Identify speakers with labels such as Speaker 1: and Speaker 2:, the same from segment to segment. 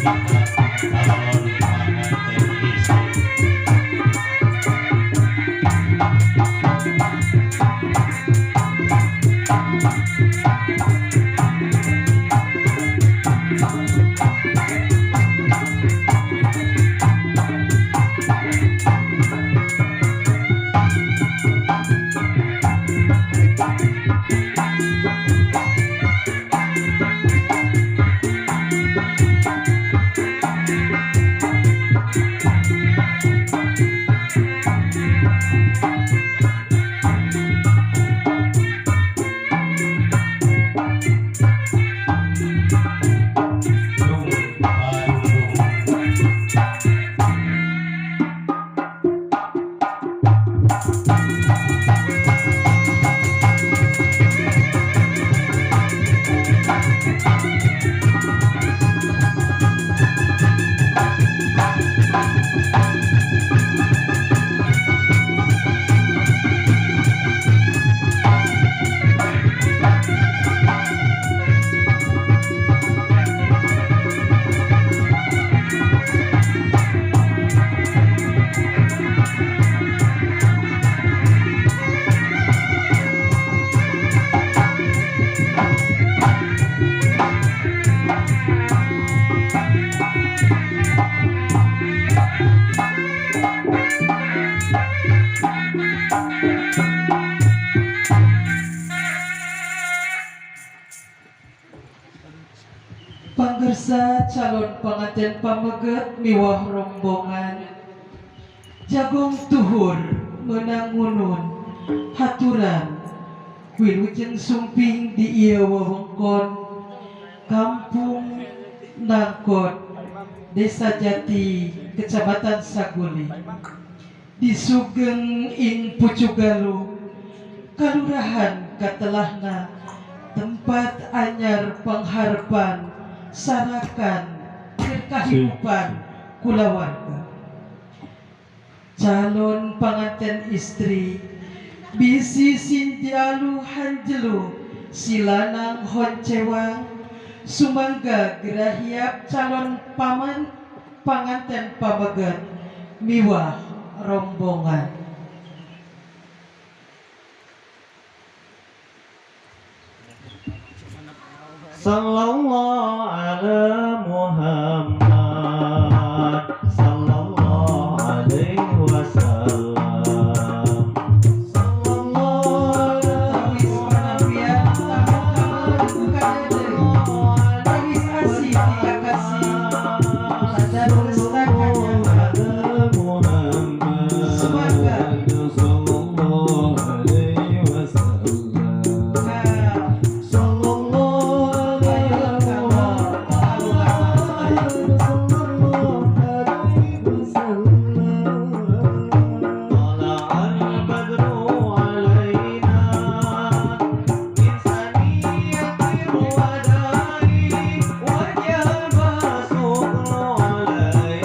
Speaker 1: Calon pengantin istri. Dung barundung.
Speaker 2: Pangersa calon pengantin pameget miwah rombongan, jagong tuhur meunang ngunun haturan wilujeng sumping di ieu wewengkon Kampung Nangkot, Desa Jati, Kecamatan Saguling, di sugeng ing Pucugaluh, Kalurahan Katelahna, tempat anyar pengharpan sarakan kahirupan kulawarga. Calon pengantin istri bisi sindialu hanjelu silanang honcewang, sumangga gerahiap calon paman panganten pameget miwah rombongan.
Speaker 1: Sallallahu ala Muhammad, sallallahu alaihi wasallam, sallallahu ala
Speaker 2: Tawis panampian tamu kamar buka dede, tawis asih dikakasih tanda resta kanyata.
Speaker 1: Muhammad
Speaker 2: Sumangga.
Speaker 1: Sallallahu alaihi wasallam, sallallahu
Speaker 2: Payun kalor alun.
Speaker 1: Sallallahu alaihi wasallam. طلع البدر علينا من ثنية الوداع وجب الشكر علينا.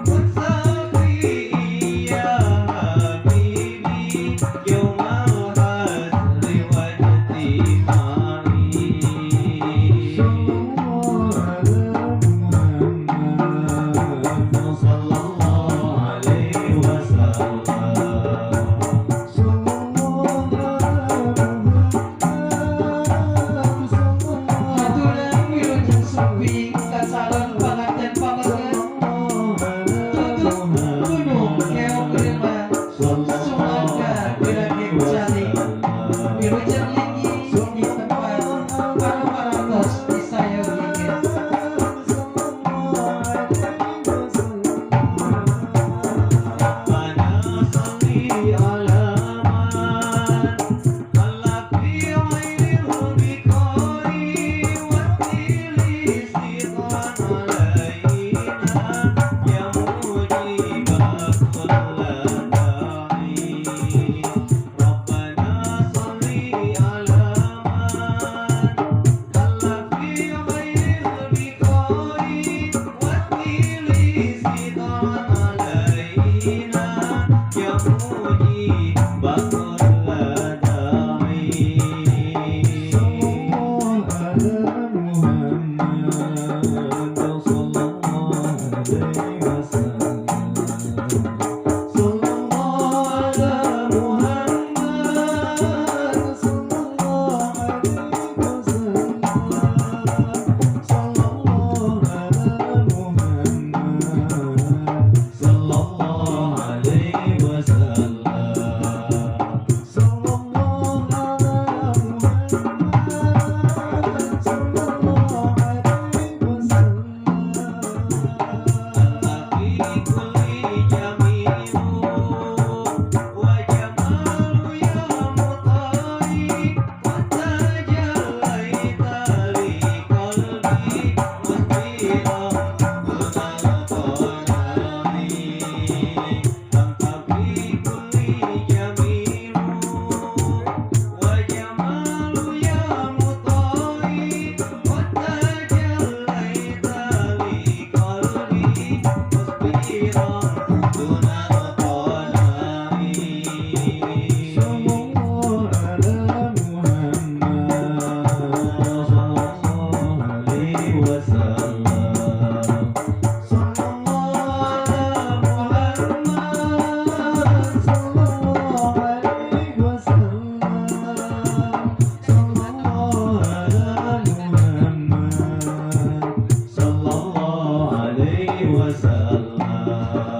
Speaker 1: وسقي يا حبيبي يوم الحشر واجتماعي. صلى الله عليه وسلم.
Speaker 2: Haturan wilujeng sumping ka calon panganten pameget. Tutup gunung keong rema sumangga wirageng calik. Wilujeng linggih di tempat anu parantos disayogikeun.
Speaker 1: ربنا صل على من خلى في عين البقاع واسدل سترا علينا يا مجيب كل داعي. ربنا صل على من خلى في عين البقاع واسدل سترا علينا يا مجيب كل داعي. صلى الله عليه وسلم. صلى الله على محمد صلى الله عليه وسلم. صلى الله على محمد صلى الله عليه وسلم. صلى الله على محمد صلى الله عليه وسلم. أنت في كل جميل وجمال يا مطاعي قد تجليت لقلبي مسبلا دون القناع. أنت في كل جميل وجمال يا مطاعي قد تجليت لقلبي مسبلا دون القناع. صلى الله على محمد صلى الله عليه وسلم. صلى الله على محمد صلى الله عليه وسلم. صلى الله على محمد صلى الله عليه وسلم.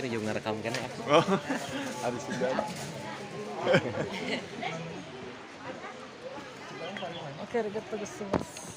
Speaker 3: Ini juga ngerekam kan ya.
Speaker 4: Oh, harus sudah.
Speaker 3: Oke, arigatou gozaimasu.